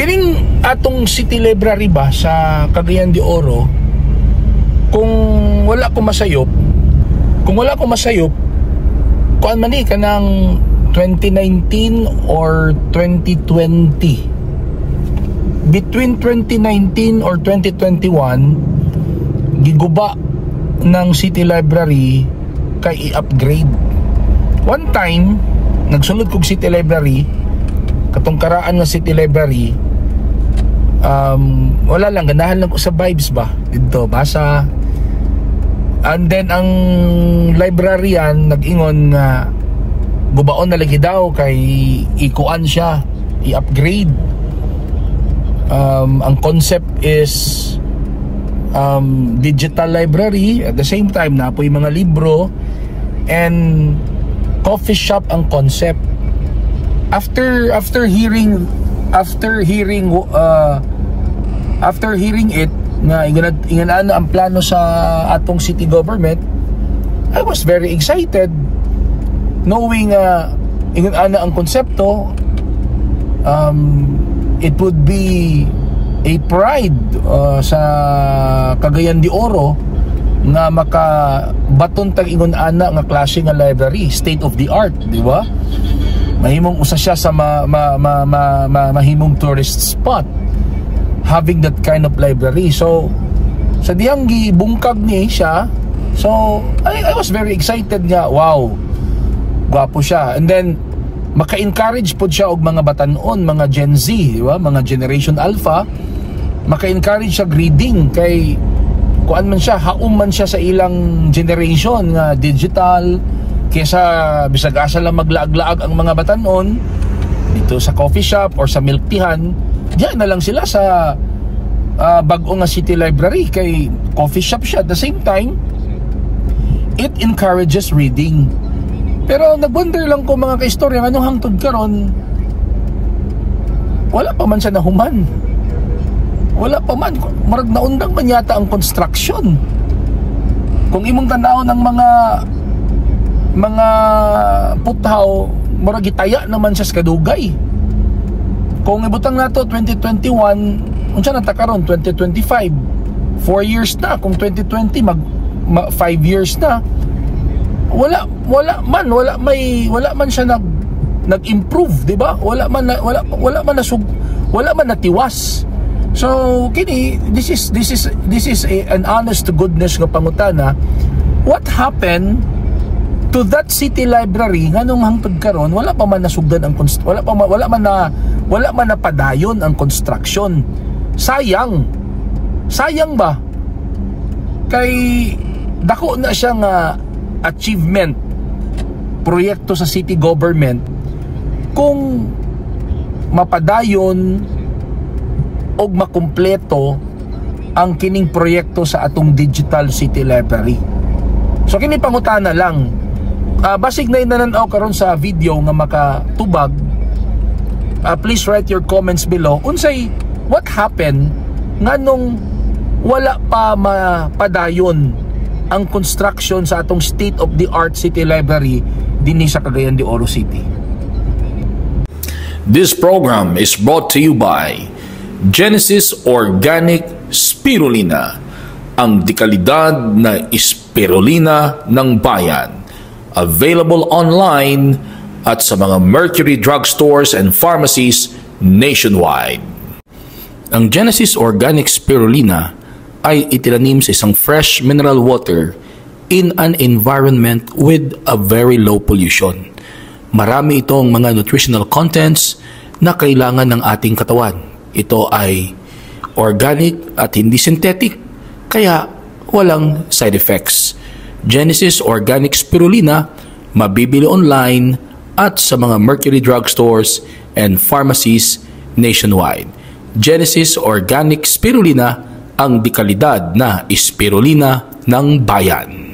Kining atong City Library ba sa Cagayan de Oro, kung wala ko masayop, kuan man ni kanang 2019 or 2020, between 2019 or 2021, giguba ng City Library kay i-upgrade. One time nagsulod kog City Library, katong karaan nga City Library, wala lang, ganahan lang ko sa vibes ba dito, basa. And then ang librarian nag-ingon nga gubaon na lagi daw kay ikuan siya, i-upgrade. Ang concept is digital library, at the same time naa poy mga libro and coffee shop ang concept. After hearing after hearing it nga ingon ana ang plano sa atong city government, I was very excited knowing ingon ana ang konsepto. It would be a pride sa Cagayan de Oro nga makabaton tag ingon ana nga klase nga library, state of the art, di ba? Mahimong usa siya sa ma, ma, ma, ma, ma, mahimong tourist spot, having that kind of library. So sa diyang gibungkag ni siya, so I was very excited nga, wow, gwapo siya. And then maka-encourage pod siya og mga batanon, mga Gen Z, di ba, mga Generation Alpha, maka-encourage siya reading kay kuan man siya, haom man siya sa ilang generation nga digital, kaysa bisag asa lang maglaag-laag ang mga batanon dito sa coffee shop or sa milk teahan. Diyan na lang sila sa bag-o nga City Library kay coffee shop siya, at the same time it encourages reading. Pero nagwonder lang ko, mga kaistorya, anong hangtod karon wala pa man siya nahuman. Wala pa man. Murag naundang man yata ang construction. Kung imong tan-awon ng mga puthaw, murag gitaya naman siya sa kadugay. Kung ibutang nato 2021, unsa na ta karon, 2025, 4 years na. Kung 2020, mag 5 years na. Wala man wala may wala man siya nag-improve, di ba? Wala man natiwas. So kini, this is an honest to goodness nga pangutana: what happened to that city library, nganong hangtod karon wala pa man nasugdan ang wala man napadayon ang construction? Sayang, sayang ba, kay dako na siya nga achievement, proyekto sa city government kung mapadayon og makumpleto ang kining proyekto sa atong digital city library. So kini pangutana lang. Basig na nananaw karon sa video nga makatubag, please write your comments below. Unsay what happened, nganong wala pa mapadayon ang construction sa atong state of the art city library dinhi sa Cagayan de Oro City? This program is brought to you by Genesis Organic Spirulina, ang dekalidad na spirulina ng bayan. Available online at sa mga Mercury drugstores and pharmacies nationwide. Ang Genesis Organic Spirulina ay itinanim sa isang fresh mineral water in an environment with a very low pollution. Marami itong mga nutritional contents na kailangan ng ating katawan. Ito ay organic at hindi synthetic, kaya walang side effects. Genesis Organic Spirulina, mabibili online at sa mga Mercury drugstores and pharmacies nationwide. Genesis Organic Spirulina, ang dekalidad na spirulina ng bayan.